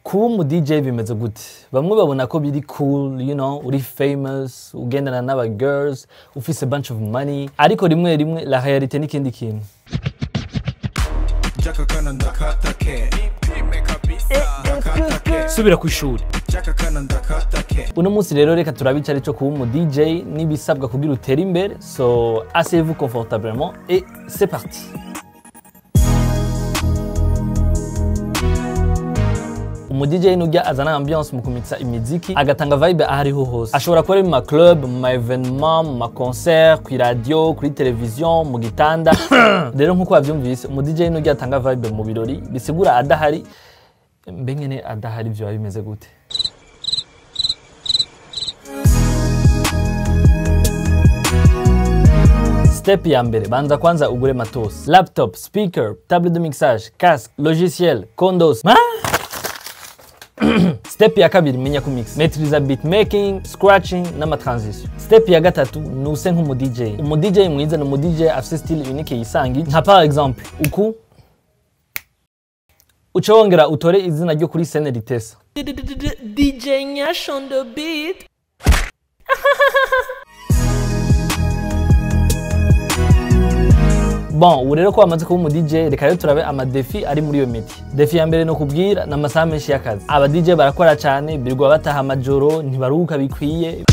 Kuba umu DJ bimeze gute? Bamwe babona ko biri cool, uri famous, ugendana n'aba girls, ufise a bunch of money, ariko rimwe rimwe la réalité n'ikindi kintu. Subira ku ishuri. Uno munsi rero reka turabe icari co kuba umu DJ n'ibisabwa kugira utere imbere, so asseyez-vous confortablement et c'est parti. Umu DJ nujya azana ambiance mu kumitsa imiziki, agatanga vibe ahariho hose. Ashobora kuba ari mu ma club, mu ma événement, mu ma concert, kuri radio, kuri television, mu gitanda. Rero nkuko wavyumvise, umu DJ nujya atanga vibe mu birori, bisigura adahari. Mbe nyene adahari vyoba bimeze gute? Step ya mbere, banza kwanza ugure matos, laptop, speaker, table de mixage, casque, logiciel, condos. Step ya kabiri, menya ku mix, maîtriser beat making, scratching n'ama transition. Step ya gatatu, nuse nk'umu DJ. Umu DJ mwiza ni umu DJ afise style unique yisangi, nka par exemple uku uca wongera utore izina ryo kuri scène ritesa. DJ Nyash on the beat. Bon, ubu rero ko wamaze kuba umu DJ, reka rero turabe ama défi ari muri iyo miti. Défi ya mbere no kubwira ni amasaha menshi y'akazi. Aba DJ barakora cyane, birirwa bataha amajoro, ntibaruhuka bikwiye.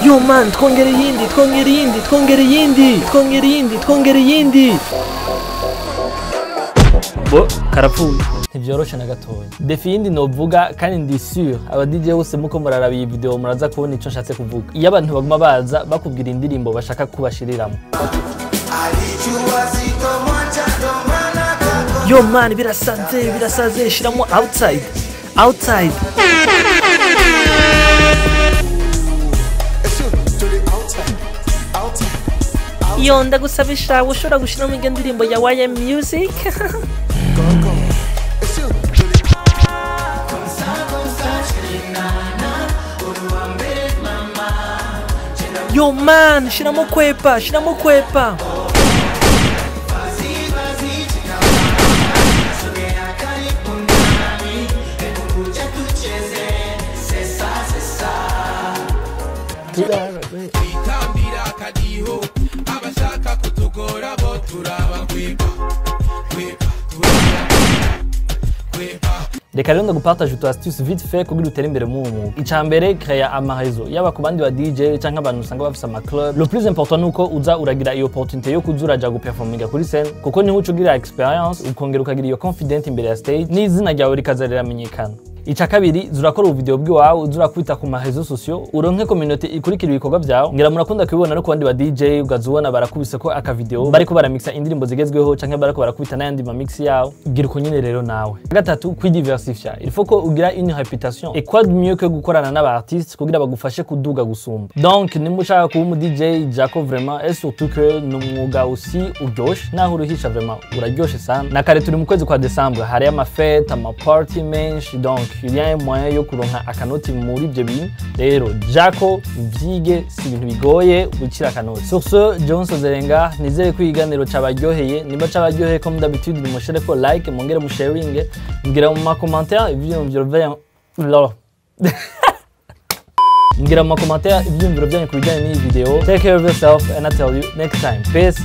Yo man, twongere iyindi, twongere iyindi, twongere iyindi, twongere iyindi, twongere iyindi. Bo, karapfuye. Ntivyoroshe na gatoya. Défi yindi novuga kandi ndi sûr aba DJ bose muko muraraba iyi video muraza kubona ico nshatse kuvuga. Iyo abantu baguma baza bakubwira indirimbo bashaka kubashiriramo. Yo man, birasaze, birasaze, shiramo outside. Outside. Yo, ndagusabisha ushobora gushiramo iyo ndirimbo ya YM Music. Yo man, shiramo kwepa, shiramo kwepa. Reka rero ndagupartage utu astuce vite fait kugira utere imbere mu mwuga. Ica mbere, créer ama réseau, yaba ku bandi ba DJ canke abantu usanga bafise ama club. Le plus important nuko uza uragira iyo opportunité yo kuza uraja guperforminga kuri scène, kuko niho uca ugira experience, ukongera ukagira iyo confident imbere ya stage, n'izina ryawe rikaza riramenyekana. Ica kabiri, zurakora ubuvideo bw'iwawe, uzurakubita ku ma réseaux sociaux, uronke communauté ikurikira ibikorwa vyawe. Ngira murakunda kubibona no ku bandi ba DJ, ugaza ubona barakubise ko aka video bariko baramixa indirimbo zigezweho canke bariko barakubita n'ayandi ma mix yawe. Gira uko nyene rero nawe. Gatatu, kwidiversifya. Il faut ko ugira une réputation. Et quoi de mieux que gukorana n'aba artistes kugira bagufashe kuduga gusumba. Donc nimba ushaka kuba umu DJ, jako vraiment, et surtout que ni umwuga aussi uryoshe, naho uruhisha vraiment uraryoshe sana. Na kare turi mu kwezi kwa December, hari ama fête, ama party menshi, donc il y a un moyen yo kuronka akanoti muri ibyo bintu. Rero jako vyige, si ibintu bigoye, wicira akanoti. Sur ce, Johnson Zerenga, nizere ko ikiganiro cabaryoheye. Nimba cabaryoheye, comme d'habitude, nimushire ko like, mwongere musharinge, ngira mu ma commentaire ivyiyumviro vyanyu. Ngira mu ma commentaire ivyiyumviro vyanyu ku bijyanye n'iyi video. Take care of yourself and I tell you next time. Peace.